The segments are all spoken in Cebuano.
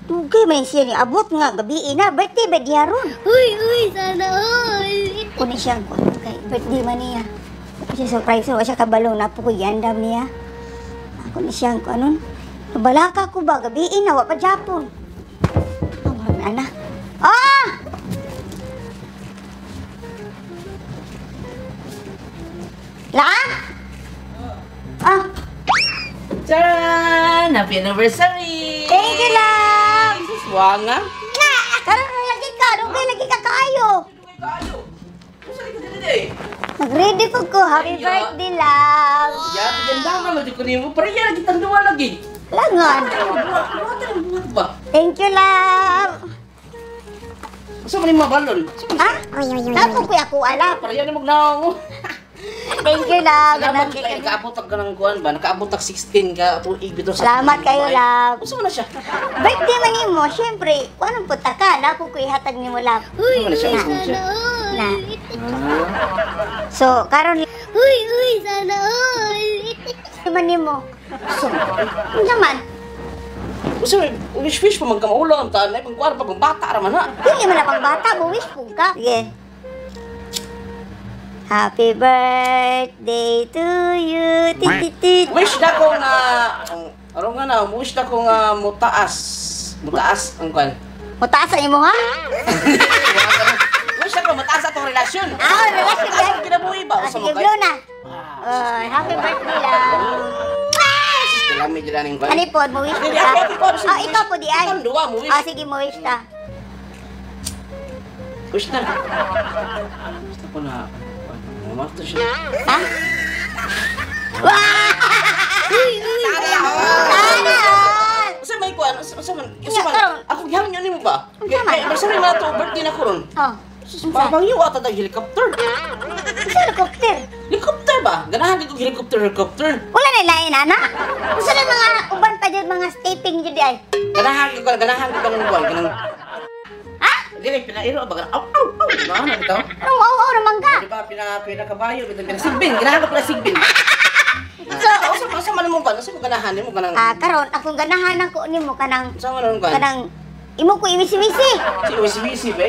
Dugay man siya ni abot nga gabi na birthday ba diya ron. Uy, uy, sana all. Kunin siya ko kay birthday man niya. Siya surprise wa siya kabalo na po ko yandam niya. Ako ni siya ko anon. Nabalaka ko ba gabi na wa pa Japon. Ang marami ana. Ah! La? Ah, Charan! Happy anniversary! Thank you, love! Wanga! Karon na lagi ka, dugay lagi ka kaayo. Nag-ready po ko. Happy Ayo. birthday, love. Ya, ganda nga mo ko nimo. Pareha lagi tang duwa lagi. Langon. Buhat ba? Thank you, love. Asa man nimo balon? Ha? Napo ko ako alam. Pareha ni magnaong. Thank you, love. Salamat Ganang kay nakaabot ang kanang kuan ba? Nakaabot ang 16 ka tuig bitaw sa. Salamat kayo, love. Usa man na siya? Birthday man nimo, syempre. Kung anong puta ka, napo ko ihatag nimo, love. Uy, Ano uy, siya? Ano sana siya? all. Na. So, karon Uy, uy, sana all. man nimo. Usa man? Unsa man? Usa man wish wish pa man ka maulo ang tanan pang kuan pa pang bata ra man ha. Dili man na pang bata, mo wish po ka. Sige. Happy birthday to you. Tit, tit, tit. Wish na ko nga aron nga na, wish na ko nga mutaas. Mutaas ang kuan. Mutaas ang imo ha? Wish na ko mataas atong relasyon. Ah, relasyon Mataas ang kinabuhi ba? Ah, Usa sige, mo blow na. Oh, happy birthday lang. Kalami dyan ning kuan. Ano po, mo wish Dili, ka? ako, ako, ako, Ah, ikaw po di ay. Ikaw, duwa, mo wish. Ah, sige, mo wish ta. Wish na. Gusto ko na. Mamarto siya. Ha? Wah! Uy, uy, Sana all! Sana all! Usa may kuan, usa man, usa Nya, man. karon. Ako gihangyo nimo ba? Unsa man? Kay anniversary man to, birthday na ko ron. Oh, unsa? Pangyo ata tag helicopter. Unsa helicopter? Helicopter ba? Ganahan gid ko helicopter, helicopter. Wala na lain, ana? Unsa na mga uban pa dyan, mga stepping dyan di ay? Ganahan gid ko ng kuan, ganang Ha? Dili pinairo ba ganang aw aw aw. Ganahan bitaw. Anong wow naman ka? Di ba pinakabayo bitong pinasigbin, ganahan ko pinasigbin. So, Usa man mo kuan, usa mo ganahan nimo kanang ah, karon akong ganahan ako nimo kanang usa man mo kuan. kanang imo ko imisi-misi. Si wisi-wisi ba?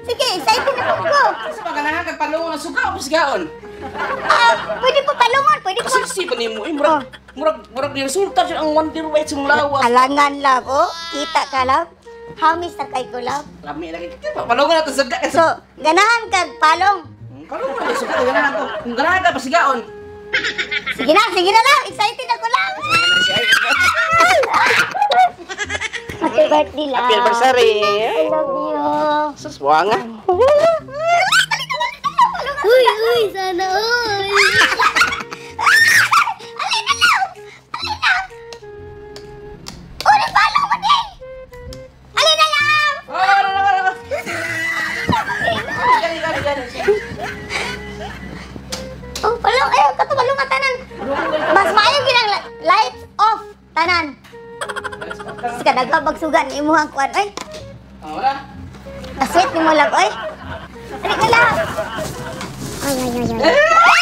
Sige, excited na po ko. Usa ba ganahan kag palungon ang suga o sigaon? Ah, pwede po palungon, pwede po. Kasi pa nimo eh, murag ni resulta siya ang Wonder White sa lawas. Alangan love, oh. Kita ka love. Hamis na kay ko love. Lami lagi. Palungon na to suga. So, ganahan kag palong. Palungon na suga ganahan ko. Kung ganahan ka pasigaon. Sige na love. Excited ako love. Happy birthday love. Happy anniversary. I love you. Sus, wanga. uy, uy, sana all. Alin na love! Alin na! Uli, palong mo din! Alin na love! Oh, ano na ano. Gani gani gani. Oh, palong, eh, kato palong ka tanan. Mas maayo ginang lights off tanan. Sa nagkabagsugan ni imuhang kuan oy. Oh, wala. Nasweet ni mo love oy. Dali ka love. Ay ay ay ay.